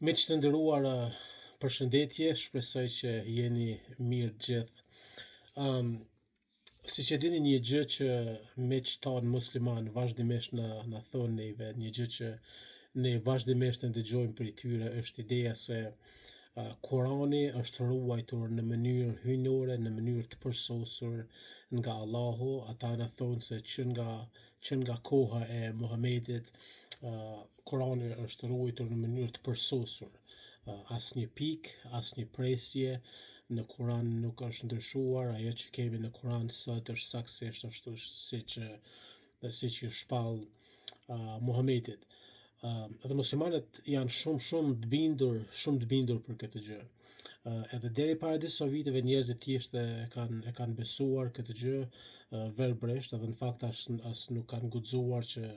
Miq të nderuar, përshëndetje, shpresoj që jeni mirë të gjithë. Um, siç e dini një gjë që miqtë tanë musliman vazhdimisht na, na thonë neve, një gjë që ne vazhdimisht e ndëgjojmë prej tyre është ideja se uh, Kurani është ruajtur në mënyrë hyjnore, në mënyrë të përsosur nga Allahu. Ata na thonë se që nga që nga koha e Muhamedit, uh, Kurani është ruajtur në mënyrë të përsosur. Asnjë pikë, asnjë presje në Kuran nuk është ndryshuar, ajo që kemi në Kuran sot është saktësisht ashtu siç siç iu shpall uh, Muhamedit. Uh, edhe muslimanët janë shumë shumë të bindur, shumë të bindur për këtë gjë. Uh, edhe deri para disa viteve njerëzit thjesht e kanë e kanë besuar këtë gjë uh, verbërisht, edhe në fakt as as nuk kanë guxuar që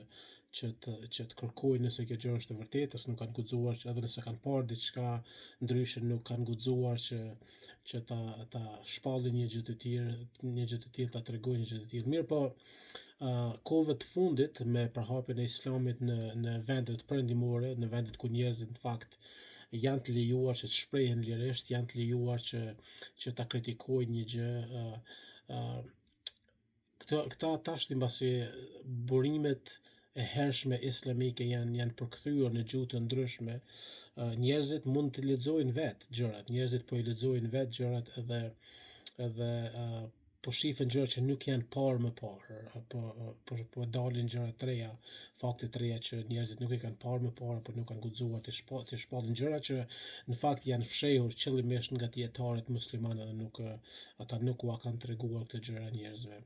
që të që të kërkojnë nëse kjo gjë është e vërtetë, as nuk kanë guxuar që edhe nëse kanë parë diçka ndryshe nuk kanë guxuar që që ta ta shpallin një gjë të tillë, një gjë të tillë ta tregojnë një gjë të tillë. Mirëpo, uh, kohëve të fundit me përhapjen e Islamit në në vendet perëndimore, në vendet ku njerëzit në fakt janë të lejuar që të shprehen lirisht, janë të lejuar që që ta kritikojnë një gjë, uh, uh, Këto, këta tashti mbasi burimet e hershme islamike janë janë përkthyer në gjuhë të ndryshme, njerëzit mund të lexojnë vetë gjërat, njerëzit po i lexojnë vetë gjërat edhe edhe uh, po shifen gjëra që nuk janë parë më parë, apo po, po dalin gjëra të reja, fakte të reja që njerëzit nuk i kanë parë më parë apo nuk kanë guxuar të shpa, të shpallin gjëra që në fakt janë fshehur qëllimisht nga dijetarët muslimanë dhe nuk ata nuk ua kanë treguar këto gjëra njerëzve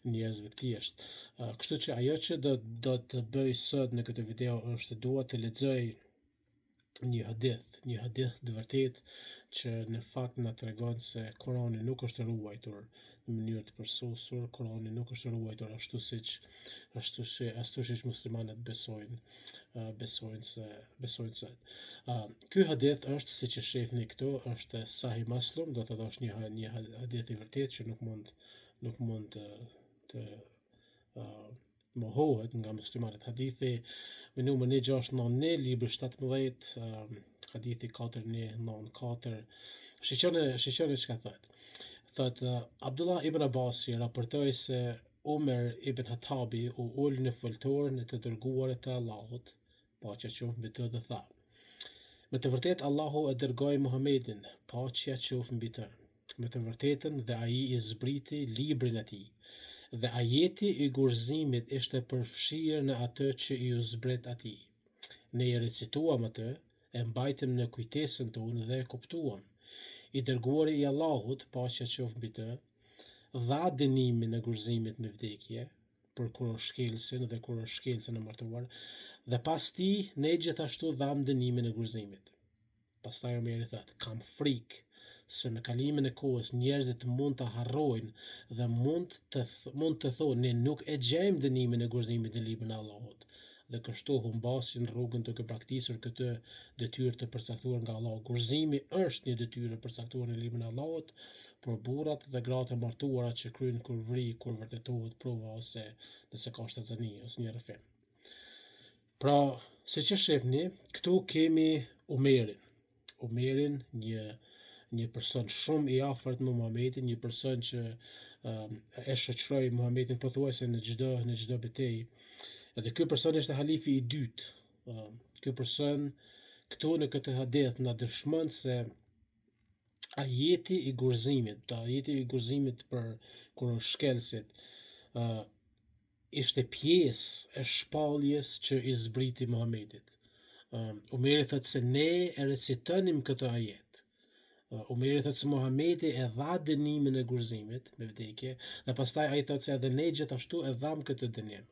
njerëzve të thjeshtë. Uh, kështu që ajo që do do të bëj sot në këtë video është dua të lexoj një hadith, një hadith të vërtetë që në fakt na tregon se Kurani nuk është ruajtur në mënyrë të përsosur, Kurani nuk është ruajtur ashtu siç ashtu si ashtu siç muslimanët besojnë uh, besojnë se besojnë se. Uh, ky hadith është siç e shihni këtu, është Sahih Muslim, do të thotë është një një hadith i vërtetë që nuk mund nuk mund të të uh, mohohet nga muslimanët. Hadithi me numër 1691, libri 17, uh, hadithi 4194. Shiqoni, shiqoni çka thotë. Thotë uh, Abdullah ibn Abbasi raportoi se Umer ibn Hatabi u ul në foltoren e të dërguarit të Allahut, paqja qoftë mbi të dhe tha: Me të vërtetë Allahu e dërgoi Muhammedin, paqja qoftë mbi të, me të vërtetën dhe ai i zbriti librin e tij. Dhe ajeti i gurzimit ishte përfshirë në atë që iu zbrit atij. Ne e recituam atë, e mbajtëm në kujtesën tonë dhe e kuptuam. I dërguari i Allahut, paqja qoftë mbi të, dha dënimin e gurzimit me vdekje për kurorëshkelësin dhe kurorëshkelësen e martuar, dhe pas tij ne gjithashtu dhamë dënimin e gurzimit. Pastaj Omeri thotë, kam frikë se me kalimin e kohës njerëzit mund ta harrojnë dhe mund të mund të thonë ne nuk e gjejmë dënimin e gurzimit në librin e Allahut dhe kështu humbasin rrugën duke braktisur këtë detyrë të përcaktuar nga Allahu. Gurzimi është një detyrë e përcaktuar në librin e Allahut, por burrat dhe gratë e martuara që kryejnë kurvëri kur vërtetohet prova ose nëse ka shtatzëni ose një rrëfim. Pra, siç e shihni, këtu kemi Umerin. Umerin, një një person shumë i afërt me Muhamedin, një person që uh, e shoqëroi Muhamedin pothuajse në çdo në çdo betejë. Edhe ky person ishte halifi i dytë. Uh, ky person këtu në këtë hadith na dëshmon se ajeti i gurzimit, ajeti i gurzimit për kurorëshkelësit, uh, ishte pjesë e shpalljes që i zbriti Muhamedit. Uh, Umeri thotë se ne e recitonim këtë ajet. Uh, Umeri thotë se Muhamedi e dha dënimin e gurzimit me vdekje dhe pastaj ai thotë se edhe ne gjithashtu e dhamë këtë dënim.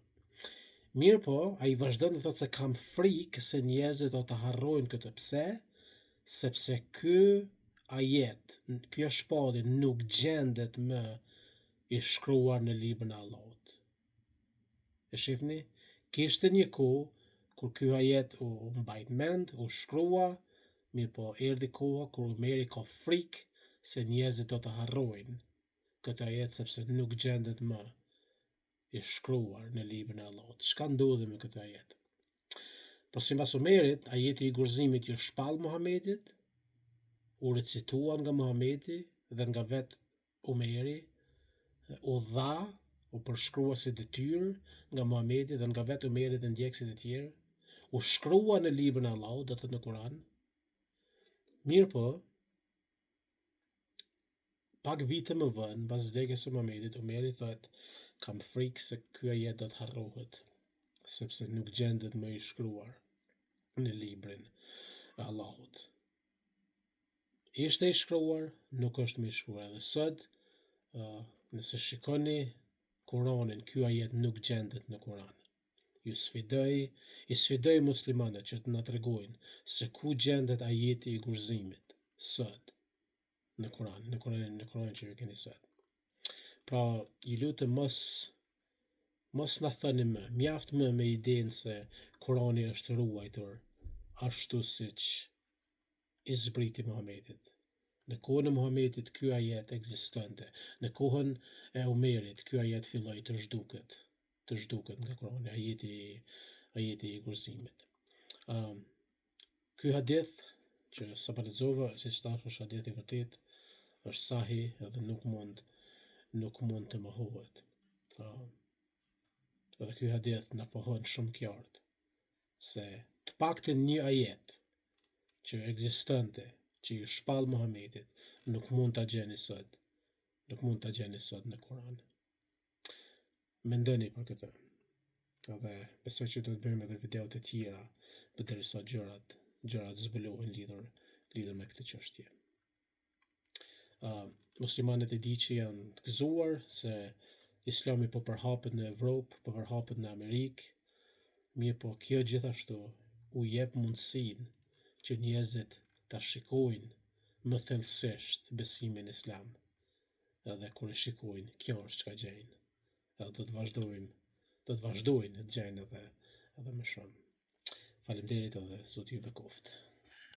Mirëpo, ai vazhdon të thotë se kam frikë se njerëzit do ta harrojnë këtë. Pse? Sepse ky ajet, kjo shpallje nuk gjendet më i shkruar në librin e Allahut. E shihni, kishte një kohë kur ky ajet u mbajt mend, u shkrua, mirëpo erdhi koha kur Umeri ka frikë se njerëzit do ta harrojnë këtë ajet sepse nuk gjendet më i shkruar në librin e Allahut. Çka ndodhi me këtë ajet? Po simbas Omerit, ajeti i gurzimit iu shpall Muhamedit, u recitua nga Muhamedi dhe nga vetë Omeri, u dha, u përshkrua si detyrë nga Muhamedi dhe nga vetë Omeri dhe ndjekësit e tjerë, u shkrua në librin e Allahut, do të thotë në Kur'an. Mirëpo, pak vite më vonë, mbas vdekjes së Muhamedit, Omeri thotë, kam frikë se ky ajet do të harrohet, sepse nuk gjendet më i shkruar në librin e Allahut. Ishte i shkruar, nuk është më i shkruar edhe sot. Uh, nëse shikoni Kuranin, ky ajet nuk gjendet në Kuran. Ju sfidoj, i sfidoj muslimanët që të na tregojnë se ku gjendet ajeti i gurzimit sot në Kuran, në Kuranin, në Kuranin që ju keni sot. Pra, ju lutem mos mos na thoni më, mjaft më me idenë se Kurani është ruajtur ashtu siç i zbriti Muhamedit. Në kohën e Muhamedit ky ajet ekzistonte. Në kohën e Omerit ky ajet filloi të zhduket, të zhduket nga Kurani, ajeti ajeti i gurzimit. Um, ky hadith që sapo lexova, siç thashë, është hadith i vërtetë, është sahih edhe nuk mund nuk mund të mohohet. Um, edhe ky hadith na pohon shumë qartë se të paktën një ajet që ekzistonte, që iu shpall Muhamedit, nuk mund ta gjeni sot. Nuk mund ta gjeni sot në Kur'an. Mendoni për këtë. Edhe besoj që do të bëjmë edhe video të tjera përderisa gjërat gjërat zbulohen lidhur lidhur me këtë çështje. Uh, muslimanët e di që janë të gëzuar se Islami po përhapet në Evropë, po përhapet në Amerikë, mirëpo kjo gjithashtu u jep mundësinë që njerëzit ta shikojnë më thellësisht besimin islam. Edhe kur e shikojnë, kjo është çka gjejnë. Edhe do të vazhdojmë, do të vazhdojnë të gjejnë edhe edhe më shumë. Faleminderit edhe Zoti ju bekoftë.